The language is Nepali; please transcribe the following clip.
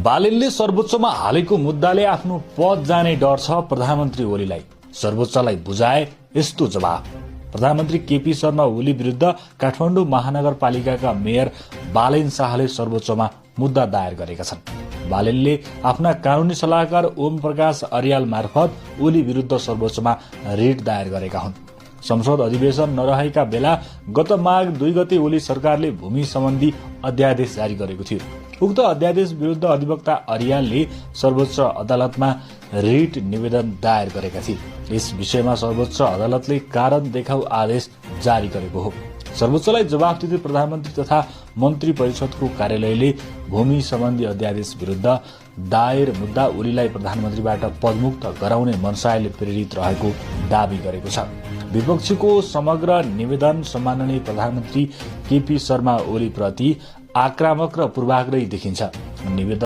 बालेनले सर्वोच्चमा हालेको मुद्दाले आफ्नो पद जाने डर छ प्रधानमन्त्री ओलीलाई। सर्वोच्चलाई बुझाए यस्तो जवाफ। प्रधानमन्त्री केपी शर्मा ओली विरुद्ध काठमाडौँ महानगरपालिकाका मेयर बालेन शाहले सर्वोच्चमा मुद्दा दायर गरेका छन्। बालेनले आफ्ना कानूनी सल्लाहकार ओम प्रकाश अर्याल मार्फत ओली विरुद्ध सर्वोच्चमा रिट दायर गरेका हुन्। संसद अधिवेशन नरहेका बेला गत माघ 2 गते ओली सरकारले भूमि सम्बन्धी अध्यादेश जारी गरेको थियो। उक्त अध्यादेश विरुद्ध अधिवक्ता अर्यालले सर्वोच्च अदालतमा रिट निवेदन दायर गरेका थिए। यस विषयमा सर्वोच्च अदालतले कारण देखाउ आदेश जारी गरेको हो। सर्वोच्चलाई जवाफ दिँदै प्रधानमन्त्री तथा मन्त्री परिषदको कार्यालयले भूमि सम्बन्धी अध्यादेश विरुद्ध दायर मुद्दा ओलीलाई प्रधानमन्त्रीबाट पदमुक्त गराउने मनसायले प्रेरित रहेको दावी गरेको छ। विपक्षीको समग्र निवेदन सम्माननीय प्रधानमन्त्री केपी शर्मा ओली प्रति आक्रामक र पूर्वाग्रही देखिन्छ। निवेदन